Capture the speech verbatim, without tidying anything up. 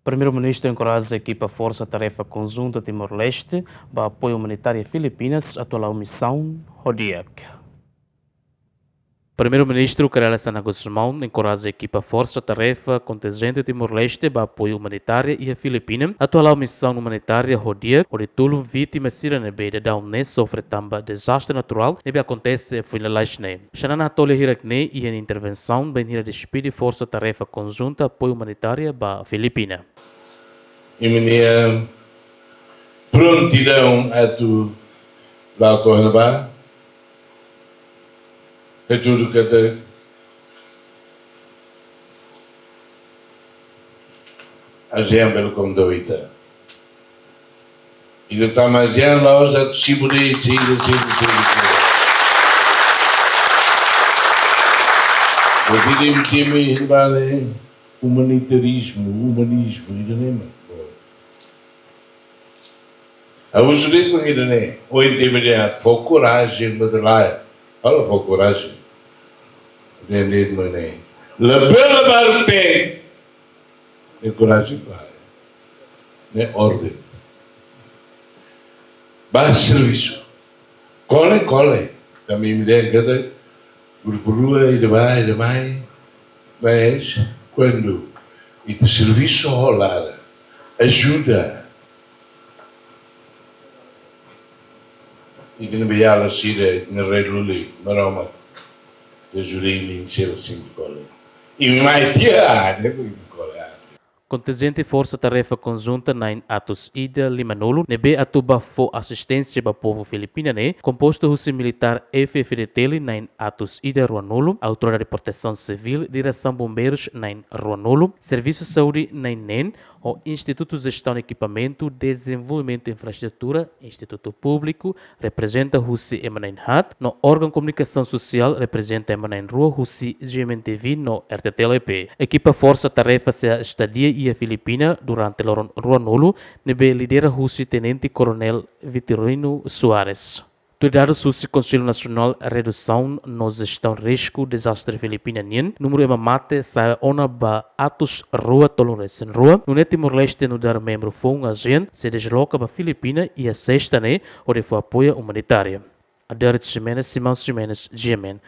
Primeiru-Ministru enkoraja ekipa Forsa Tarefa Konjunta Timor-Leste ba apoiu umanitáriu Filipinas atu hala'o misaun ho di'ak. Primeiru-Ministru Kay Rala Xanana Gusmão enkoraja ekipa Forsa Tarefa Konjunta Timor-Leste ba apoiu umanitáriu iha Filipina atu hala'o misaun umanitária ho di'ak hodi tulun vítima sira ne'ebé daudaun ne'e sofre tanba dezastre naturál ne'ebé akontese foin lalais ne'e. Xanana hato'o lia hirak ne'e iha intervensaun bainhira despide Forsa Tarefa Konjunta apoiu umanitária ba Filipina. Imi-nia prontidaun atu la'o to'o ne'ebá, hatudu katak ASEAN bele konvida ita. Ita tama ASEAN la'ós atu simu de'it, simu, simu, simu, simu. Jadi, imi, imi, imi, humanitarizmu, umanizmu, ida-ne'e mak. Ha'u husu de'it mak ida-ne'e. Ohin temi dehan fó korajen ba ita lae. Halo fó korajen. Dehan de'it mak ne'e. Labele baru te. Ne'e korajen ba. Ne'e orden. Ba servisu. Kole, kole. Tanba imi dehan katak grupu rua ida bá, ida mai. Mas kuandu ita servisu ho laran, ajuda. Ita-nia beiala sira, ita-nia rai lulik, Maromak ajuda imi sira sempre kole. Imi mai tiha, ne'e imi kole. Kontinjente Forsa Tarefa Konjunta na'in atus ida limanulu ne'ebé atu bá fó asisténsia ba povu Filipina ne'e kompostu husi militár F-FDTL na'in atus ida ruanulu, Autoridade Protesaun Sivíl, Diresaun Bombeirus na'in ruanulu, Servisu Saúde na'in neen, ho Institutu Jestaun Ekipamentu Dezenvolvimentu Infraestrutura, Institutu Públiku, reprezenta husi ema na'in haat, no órgaun komunikasaun sosiál reprezenta ema na'in rua husi GMN T V no R T T L E P. Ekipa Forsa Tarefa sei estadia iha Filipina durante loron ruanulu, ne'ebé lidera husi Tenente Koronél Vitorino Soares. Tuir dadus husi Konsellu Nasionál Redusaun no Jestaun Risku Dezastre Filipina nian, númeru ema mate sa'e ona ba atus rua tolun resin rua, nune'e Timor-Leste nu'udar membru foun ASEAN sei dezloka ba Filipina iha sesta ne'e hodi fó apoiu umanitáriu. Adérito Ximenes, Simão Ximenes, GMN.